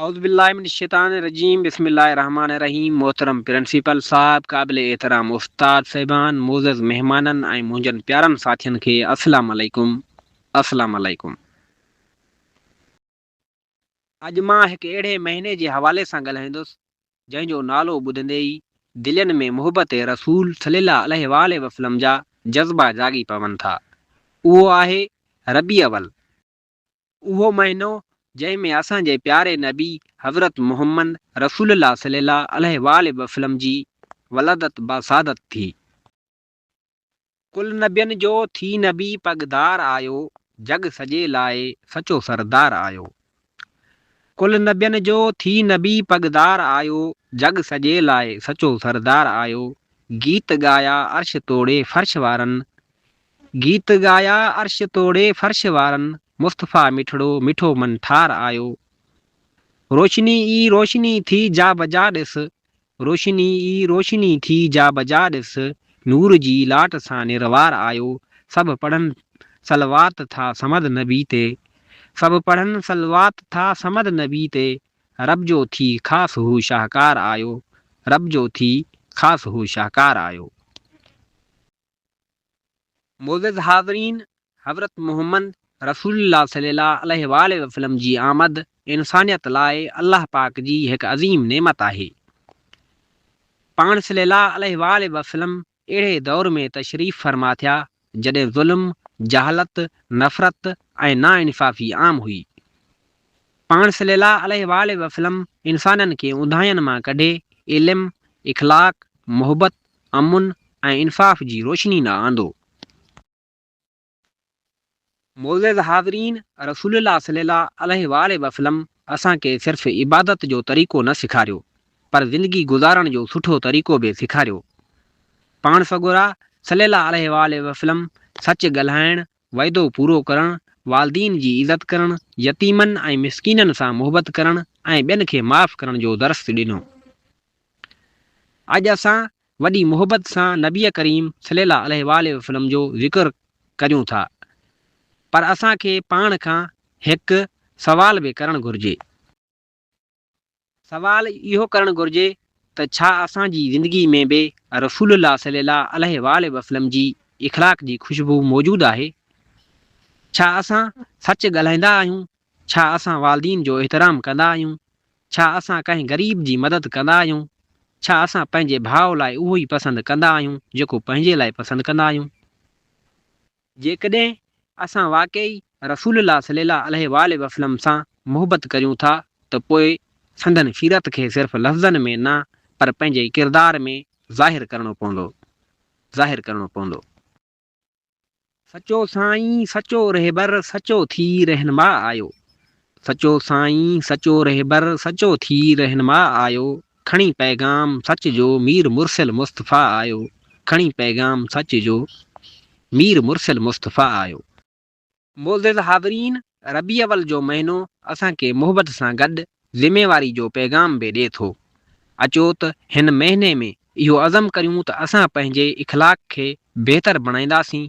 اعوذ بالله من الشيطان الرجيم بسم الله الرحمن الرحيم محترم پرنسپل صاحب قابل احترام استاد صاحبان معزز مهمانن ۽ منهنجن پيارن ساٿين کي السلام عليڪم السلام عليڪم اڄ مان هڪ اهڙي مهيني جي حوالي سان ڳالهائيندس جنهن جو نالو ٻڌندي ئي دلين ۾ محبت رسول صلي الله عليه واٰله وسلم جا جذبا جاڳي پون ٿا اهو آهي ربيع اول اهو مهينو جنهن ۾ اسان جي پياري نبي حضرت محمد رسول الله صلي الله عليه واٰله وسلم جي ولادت باسعادت ٿي. ڪل نبين جو ٿي نبي پڳدار آيو، جڳ سڄي لاء سچو سردار آيو. ڪل نبين جو ٿي نبي پڳدار آيو، جڳ سڄي لاء سچو سردار آيو. گيت ڳايا عرش توڙي فرش وارن، گيت ڳايا عرش توڙي فرش وارن، مصطفيٰ مٺڙو مٺو من ٺار آيو. روشني ئي روشني ٿي جا بجا ڏس، روشني ئي روشني ٿي جا بجا ڏس، نور جي لاٽ سان نروار آيو. سڀ پڙهن صلوات ٿا صمد نبي تي، سڀ پڙهن صلوات ٿا صمد نبي تي، رب جو ٿي خاص هو شاهڪار آيو، رب جو ٿي خاص هو شاهڪار آيو. معزز حاضرين! حضرت محمد رسول الله صلي الله عليه واٰله وسلم جي آمد انسانيت لاء الله پاڪ جي هڪ عظيم نعمت آهي. پاڻ صلي الله عليه واٰله وسلم اهڙي دور ۾ تشريف فرما ٿيا جڏهن ظلم، جهالت، نفرت ۽ ناانصافي عام هئي. پاڻ صلي الله عليه واٰله وسلم انسانن کي اونداهين مان ڪڍي علم، اخلاق، محبت، امن ۽ انصاف جي روشني ڏانهن آندو. معزز حاضرين! رسول الله صلي الله عليه واٰله وسلم اسان کي صرف عبادت جو طريقو نه سيکاريو پر زندگي گذارڻ جو سٺو طريقو به سيکاريو. پاڻ سڳورا صلي الله عليه واٰله وسلم سچ ڳالهائڻ، وعدو پورو ڪرڻ، والدين جي عزت ڪرڻ، يتيمن ۽ مسڪينن سان محبت ڪرڻ ۽ ٻين کي معاف ڪرڻ جو درس ڏنو. اڄ اسان وڏي محبت سان نبي ڪريم صلي الله عليه واٰله وسلم جو ذڪر ڪريون ٿا پر اسان کي پاڻ کان هڪ سوال به ڪرڻ گهرجي. سوال اهو ڪرڻ گهرجي ته ڇا اسان جي زندگي ۾ به رسول الله صلي الله عليه واٰله وسلم جي اخلاق جي خوشبو موجود آهي؟ ڇا اسان سچ ڳالهائيندا آهيون؟ ڇا اسان والدين جو احترام ڪندا آهيون؟ ڇا اسان ڪنهن غريب جي مدد ڪندا آهيون؟ ڇا اسان پنهنجي ڀاء لاء اهو ئي پسند ڪندا آهيون جيڪو پنهنجي لاء پسند ڪندا آهيون؟ جيڪڏهن اسان واقعي رسول الله صلي الله عليه واٰله وسلم سان محبت ڪريون ٿا ته پوء سندن سيرت کي صرف لفظن ۾ نه پر پنهنجي ڪردار ۾ ظاهر ڪرڻو پوندو ظاهر ڪرڻو پوندو. سچو سائين سچو رهبر سچو ٿي رهنما آيو سچو سائين سچو رهبر سچو ٿي رهنما آيو کڻي پيغام سچ جو مير مرسل مصطفيٰ آيو کڻي پيغام سچ جو مير مرسل مصطفيٰ آيو. معزز حاضرين! ربيع اول جو مهينو اسان کي محبت سان گڏ ذميواري جو پيغام به ڏي ٿو. اچو ته هن مهيني ۾ اهو عزم ڪريون ته اسان پنهنجي اخلاق کي بهتر بڻائينداسين،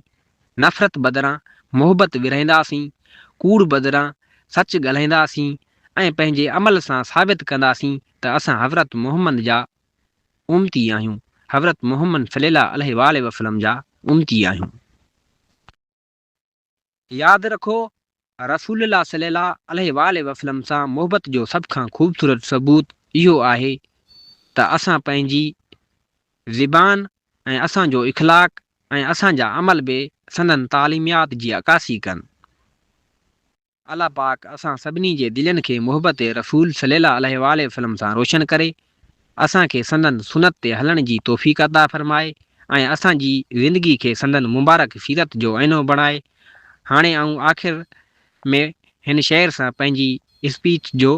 نفرت بدران محبت ورهائينداسين، ڪوڙ بدران سچ ڳالهائينداسين ۽ پنهنجي عمل سان ثابت ڪنداسين ته اسان حضرت محمد جا امتي آهيون، حضرت محمد صلي الله عليه واٰله وسلم جا امتي آهيون. ياد رکو! رسول الله صلي الله عليه واٰله وسلم سان محبت جو سڀ کان خوبصورت ثبوت اهو آهي ته اسان پنهنجي زبان ۽ اسان جو اخلاق ۽ اسان جا عمل به سندن تعليميات جي عڪاسي ڪن. الله پاڪ اسان سڀني جي دلين کي محبت رسول صلي الله عليه واٰله وسلم سان روشن ڪري، اسان کي سندن سنت تي هلڻ جي توفيق عطا فرمائي ۽ اسان جي زندگي کي سندن مبارڪ سيرت جو آئينو بڻائي. هاڻي آئون آخر ۾ هن شعر سان پنهنجي اسپيچ جو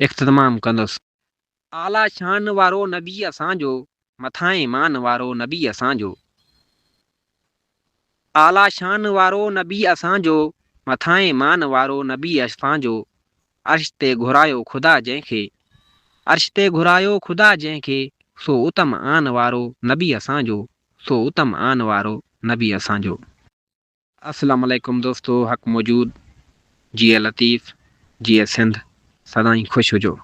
اختتمام ڪندس. اعليٰ شان وارو نبي اسان جو، مٿانهين مان وارو نبي اسان جو. اعليٰ شان وارو نبي اسان جو، مٿانهين مان وارو نبي اسان جو. عرش تي گهرايو خدا جنهن کي، عرش تي گهرايو خدا جنهن کي، سو اتم آن وارو نبي اسان جو، سو اتم آن وارو نبي اسان جو. السلام عليڪم دوستو حق موجود جيئي لطيف جيئي سنڌ. سدائين خوش هجو.